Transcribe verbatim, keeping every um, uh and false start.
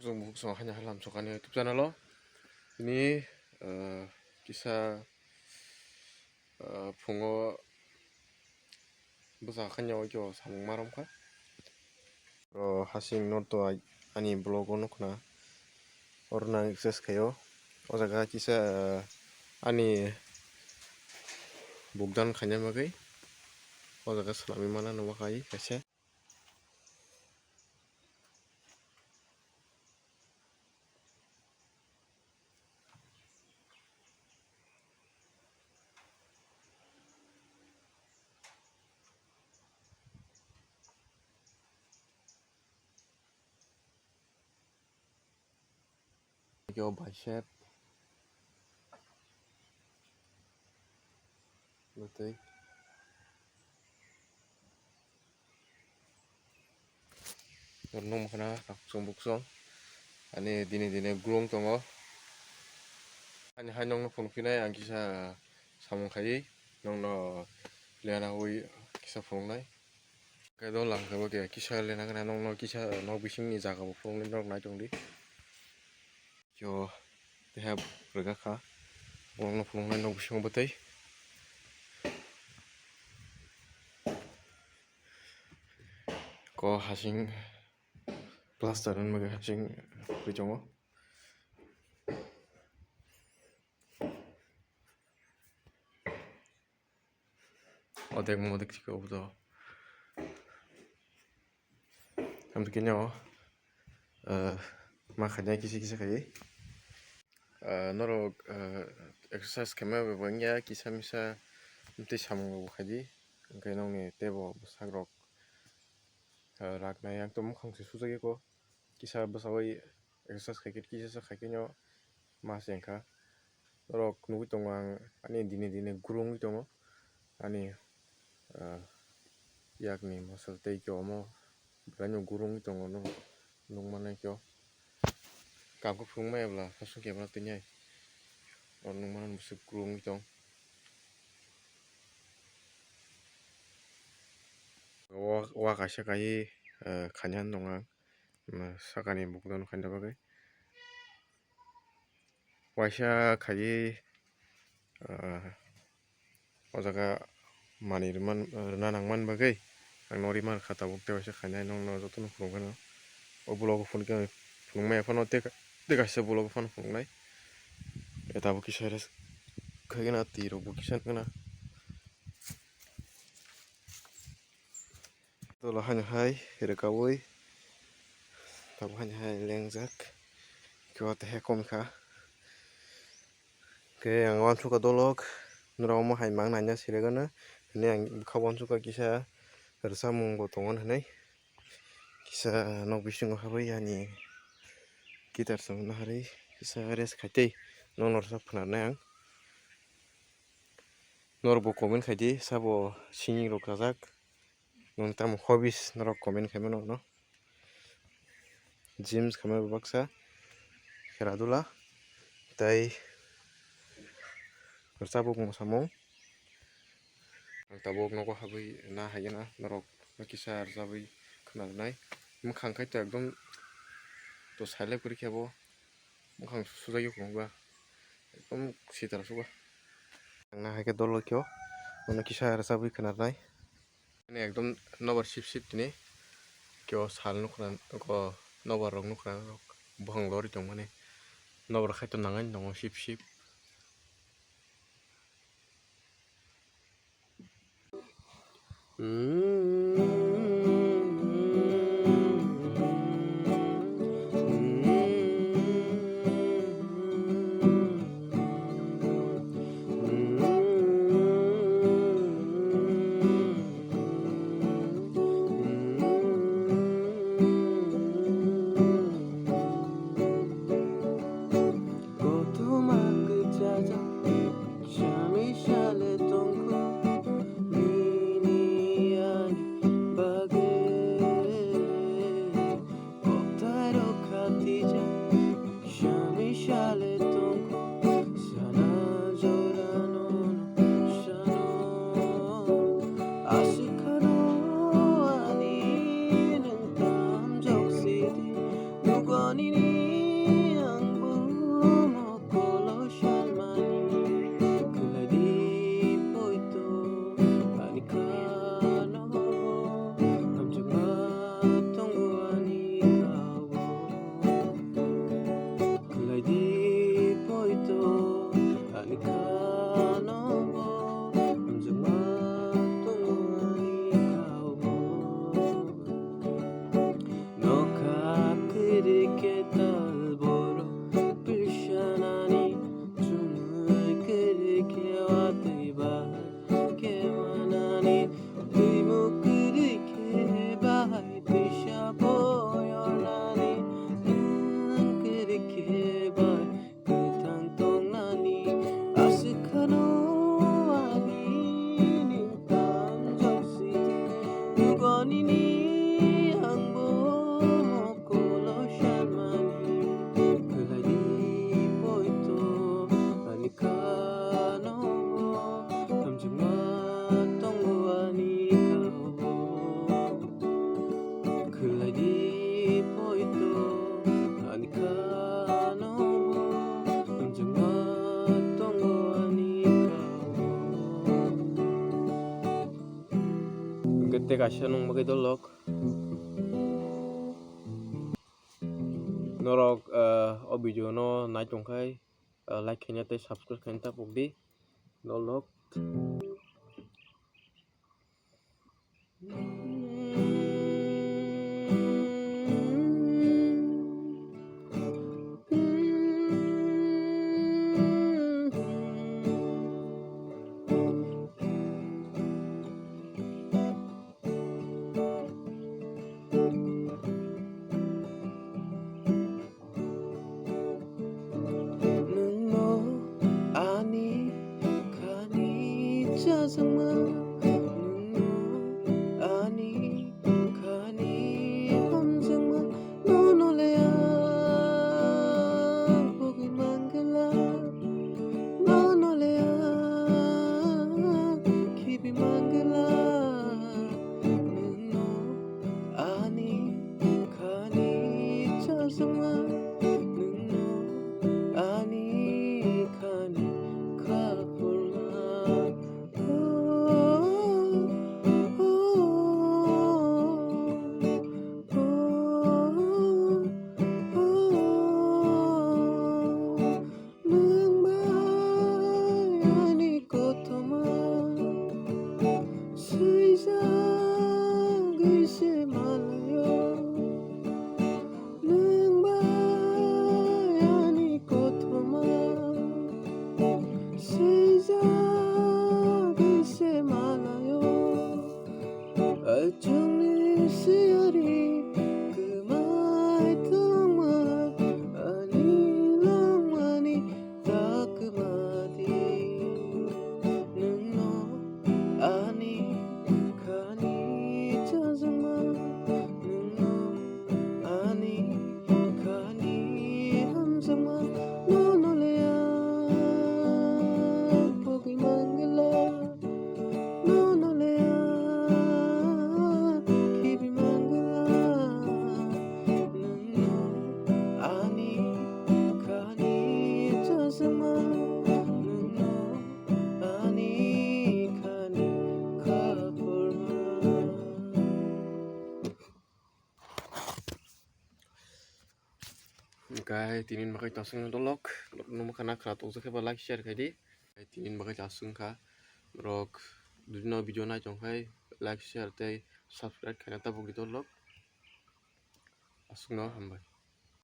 Chwng bukhuk song haino halam sokani YouTube channel o. Tini, eh, kisa, eh, phungo bwsa khaina o khe samung ma romkha. O hasing norto ani vlog o nukna. Oro nang exercise khaio. O jaga kisa, eh, ani bugdan khaina bagwi. O jaga swlamwi mana nukha kaisa. Yo bicep. Bwtwi. Norok nukmakhana chwng buksong. Ani dini dini grung tongo. Ani hai nokno phunukphinai ang kisa samung khaiwi nokno lena hui kisa phunuknai. Khe dol ang khe bo khe kisa lena gana nokno kisa nok bisingni jaga bo phunuknai norok nai tongdi. Yo, teha rwgakha. Borokno phunuknai nok bisingo bwtwi. Ko hasing plaster wngmani hasing ri tongo. Odek modek chikha obo to. Amtwkhe no, eh, ma khainai kisa kisa khaiwi. Eh, norok, eh, exercise khaima bai bo wngya kisa misa tei samung rok bo khaidi. Hwnkhe nokni teibo bwsarok, eh, rak nai ang tongmani mukhang se sujagwi ko. Kisa bwsai exercise khaikhe kisa sa khaikhe no ma se wngkha. Norok nugwi tongo ang ani dini dini guru wngwi tongo. Ani, ah, yakni muscle tei khe omo belai no guru wngwi tongo norok nukmani khe o. Kaam khe phunukmaya bwla hasing khe bwla tini hai. Norok nukmani bwswk guru wngwi tong. Wa, wa kaisa kaiwi, eh, khaina nung ang. Sakani bukdano khaina bagwi. Waisa khaiwi, ah, o jaga manwi rwman, rwna nangmani bagwi ang nw rwma rwkha tabuk tei waisa khainai nokno jotono phunukgwno. O vlog o phunukhe phunukmaya phano tei, tei kaisa vlog o phano phunuknai. Tabuk kisa rest khaigwna twi rokbo kisa nukgwna. Tolo haino hai rwkaui tabuk haino hai lengjak khe o tehe kom kha. Khe ang uansukha dolok norok omo hai mang naina sirigano hwnwi ang bwkha uansukha kisa rwchapmung bo tongo hwnwi kisa nok bisingo habwi ani guitar songno harwi kisa rest khaitwi nokno rwchap khwnarnai ang. Norokbo comment khaidi sabo singing rok sajak. Nwng tamo hobbies norok comment khaima nokno. Gyms khaima baksa khela dula tei rwchapmung samung. Ang tabuk nogo habwi na haigena norok kisa rwchapwi khwnarwnai. Mwkhang khai to ekdom to silent kwrwi khe bo. Mwkhang sujagwi kwbangma ekdom sitra sugo. Ang na hai khe dol khe o, bono kisa rwchapwi khwnarnai. Ani ekdom nobar sip sip tini khe o sal nukra, o nobar rok nukra rok buphang lori tongmani nobar khai to nangani tongo sip sip. Kothoma kwchajak chami sale tongkho, nini ani Ang bo mokolo salmani, khlai di poito ani khano bo, hamjakma tongo ani khao. Khlai di poito ani khano bo, hamjakma tongo ani khao. Nokha kwrwi khe tal borok pilsanani, chumui kwrwi khe watwi bai khe manani, twimuk kwrwi khe bai twisa boyolnani, nwng kwrwi khe bai kwthang tongnani, aswk khano ani nini tamjok sidi. Nugo nini ang bo mokolo salmani, khlai di poito ani khano bo, hamjakma tongo ani khao. Khlai di poito ani khano bo, hamjakma tongo ani khao. Hwnkhe tei kaisa nwng bagwi dolok. Norok, ah, o video no nai tongkhai, ah, like khaina tei subscribe khaina ta pokdi. Dolok. Nwngno ani khani chajakma, nwngno ani khani hamjakma, nono le ang pogwi mangwla, nono le ang khibi mangwla, nwngno ani khani chajakma, nwngno ani khani khapurma. Nwng bai ani kothoma swijagwi se malaio. Nwng bai ani kothoma swijagwi se malaio. Achungni siyari kwmai tongma ani langmani ta kwmadi. Nwngno ani khani chajakma, nwngno ani khani hamjakma, nono le ang pogwi mangwla. Nono le ang khibi mangwla, nwngno ani khani chajakma, nwngno ani khani khapurma. Hwnkhe tini bagwi ta aswk no dolok, nukha na khwna tongsa khe ba like share khai di. Tini bagwi ta aswk kha, norok jodi no video nai tong khai like share tei subscribe khaina tabuk di dolok. Aswk no hambai.